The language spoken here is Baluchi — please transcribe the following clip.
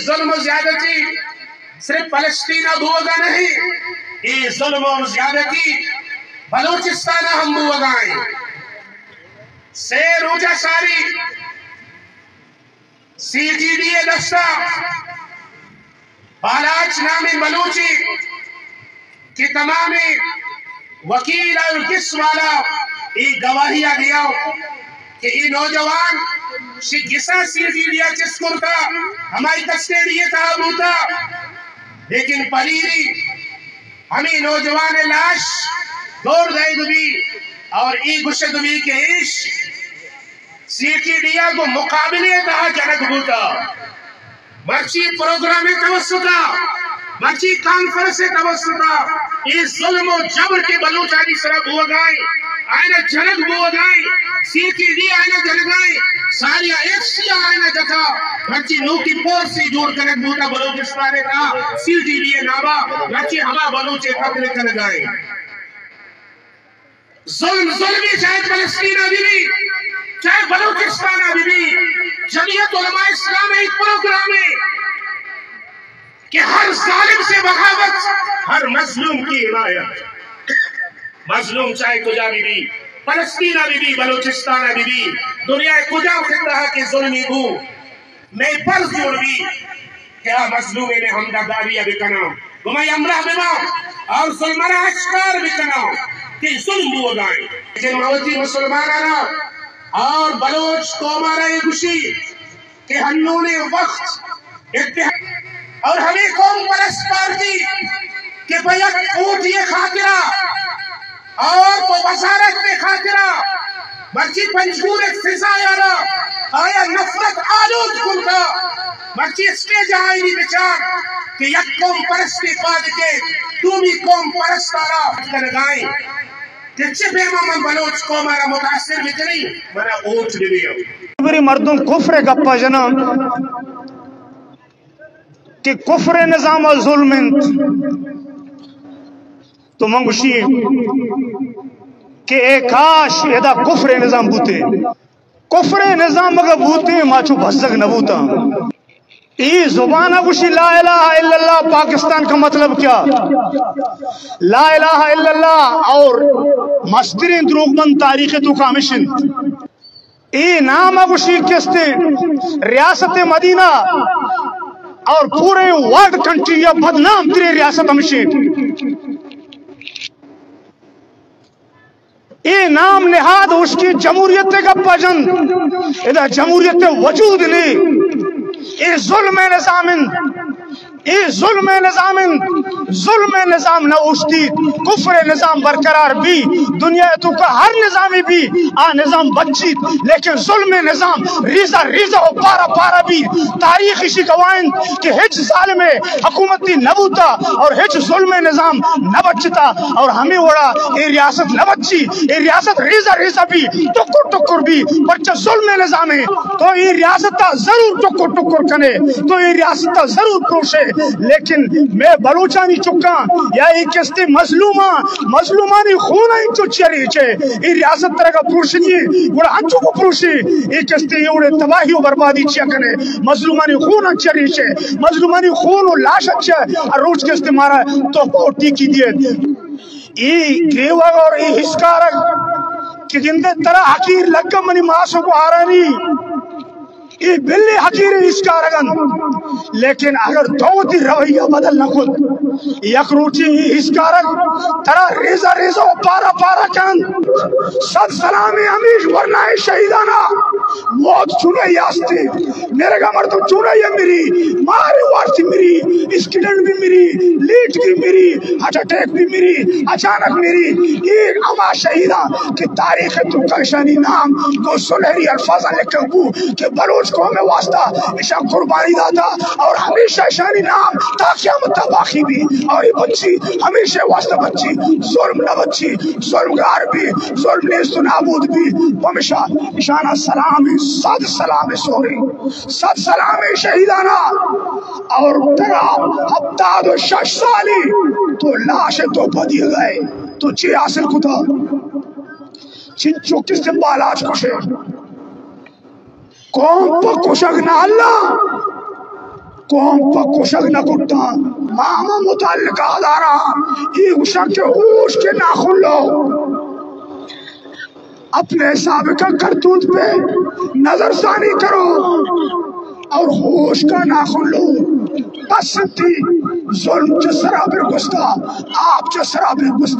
ظلم و زیادتی صرف فلسطین ءَ بوگا نہیں، اے ظلم اور زیادتی بلوچستان ءَ ہم بوگا ایں۔ سے روچا ساری سی ٹی ڈی ءِ دستا بالاچ نامیں بلوچے کہ تمامیں وکیل اور گس والا اے گواہی ءَ دیاں کہ اے نوجوان شی گسا سی ٹی ڈی ءَ چست کرتا، ہمائی کسٹڈی ءِ تہا بوتا، لیکن پلیری ہمے نوجوان ءِ لاش دور دئیگ بی اور اے گشگ بی کہ ایش سی ٹی ڈی ءَ گوں مقابلے ءِ تہا جنگ بوتا۔ مرچی پروگرام ءِ توسط ءَ، مرچی کانفرنس ءِ توسط ءَ، اے ظلم و جبر کہ بلوچانی سرا بوگا ایں، آئینا جنگ بوگا ایں، سی ٹی ڈی آئینا جنگا ایں، ساریا ایف سی آئینا جتا، مرچی نوکی فورسے جوڑ کنگ بوتا بلوچستان ءِ تہا، سی ٹی ڈی ءِ ناما، مرچی ہما بلوچے قتل کنگا ایں۔ ظلم ظلمے، چاہے فلسطین ءَ بہ بی، چاہے بلوچستان ءَ بہ بی، جمعیت علماء اسلام ءِ ایک پروگرام ہے کہ ہر ظالم سے بغاوت، ہر مظلوم کی حمایت۔ مظلوم چاہے کجا بہ بی، فلسطین ءَ بہ بی، بلوچستان ءَ بہ بی، دنیا ءِ کجام خطہ ءَ کہ ظلمے بو، مئے فرض جوڑ بی کہ آ مظلومین ءِ ہمدرداری ءَ بکناں، گوں مئے ہمراہ بباں اور ظلم ءَ را اشکار بکناں کہ ظلم بوگا ایں۔ لیکن ما وتی مسلماناں را اور بلوچ قوم ءَ را اے گوشی کہ ہنونے وقت اتحاد اور ہمے قوم پرست پارٹی کہ پہ یک ووٹے ءِ خاطرا اور پہ وزارت ءِ خاطرا مرچی پنجگور ءِ فضا ءَ را آیا نفرت آلود کرتا، مرچی اسٹیج ءَ آئی بچار کہ یک قوم پرستے پاد کئیت، دومی قوم پرست ءَ را کنگا ایں کہ چہ پیما من بلوچ قوم ءَ را متاثر بکنی، منا ووٹ بہ دے۔ بری مردم کفر ءِ گپا جناں کہ کفر ءِ نظام ءَ ظلم انت، تو من گوشی کہ اے کاش ادا کفر ءِ نظام بوتے۔ کفر ءِ نظام اگہ بوتے، ما چو بزگ نہ بوتاں۔ اے زبان ءَ گوشی لا الہ الا اللہ، پاکستان کا مطلب کیا؟ لا الہ الا اللہ اور مستریں دروگ بند تاریخ ءِ توکا ہمیش انت۔ اے نام ءَ گوشی کستے ریاست مدینہ اور پورے ورلڈ کنٹری ءِ بدنام تریں ریاست ہمشی۔ اے نام نہاد ہشکی جمہوریت ءِ گپ ءَ جنت، ادا جمہوریت ءِ وجود نے۔ اے ظلم ءِ نظام انت۔ اے ظلم ءِ نظام انت، ظلم ءِ نظام نہ اوشتیت، کفر ءِ نظام برقرار بی، دنیا ءِ توکا ہر نظامے بی، آ نظام بچیت، لیکن ظلم ءِ نظام ریزہ ریزہ و پارہ پارہ بی۔ تاریخ اشی گواہ انت کہ ہچ ظالم ءِ حکومتی نہ بوتا اور ہچ ظلم ءِ نظام نہ بچتا اور ہمے وڑا اے ریاست نہ بچی، اے ریاست ریزہ ریزہ بی، ٹکر ٹکر بی، پرچہ ظلم ءِ نظام ہے۔ تو اے ریاست ءَ ضرور ٹکر ٹکر کنے، تو اے ریاست ءَ ضرور پروشے، لیکن مئے بلوچانی چکاں یا اے کستے مظلوماں، مظلومانی خون ءَ انچو چہ ریچے، اے ریاست ترا اگاں پروشگی گڑا انچو کو پروشے، اے کستے اے وڑے تباہی و بربادی چیا کنے، مظلومانی خون ءَ چہ ریچے، مظلومانی خون و لاش ءَ چہ ہر روچ کستے مارا تحفہ و ٹیکی دیے۔ اے گریوگ اور اے ہسکارگ کہ گندے ترا حقیر لگا منی ماس و گوہارانی، اے بلے حقیر ہسکارگ انت، لیکن اگر تو وتی رویہ بدل نہ کت، یک روچے اے ہسکارگ ترا ریزہ ریزہ و پارہ پارہ کنت۔ صد سلام ہمیش ورنائے شہیدانا، موت چونہ یاستے۔ مرگا مردم چونہ یا مری، مارے وارتی مری، اسکیڈنٹ بھی مری، لیٹ کی مری، ہارٹ اٹیک بھی مری، اچانک مری۔ اے ہما شہیداں کہ تاریخ ءِ توکا اشانی نام گوں سنہری الفاظاں لکھگ بو کہ بلوچ قوم ءِ واسطہ اشاں قربانی داتا اور ہمیشہ اشانی نام تا قیامت تا باقی بی اور اے بچی ہمیشہ واسطہ بچی، ظلم نہ بچی، ظلم گار بی، ظلم نیست و نابود بی، پمیشا اشانا سلام، صد سلام سورے۔ صد سلام شہیدانا۔ اور ترا ہفتاد و شش سالی تو لاش تو پدی گئے، تو چی حاصل کتا؟ چنچو کس بالاچ کشے؟ قوم پہ کشگ نہ اللہ۔ قوم پہ کشگ نہ کٹاں۔ ما ہما متعلقہ ادارہ اے گوشاں کہ ہوش کے ناخن لو، اپنے سابقہ کرتوت پہ نظر ثانی کرو اور ہوش کا ناخن لو۔ بس انتی، ظلم چہ سرا برگوستا، آپ چہ سرا برگوستا۔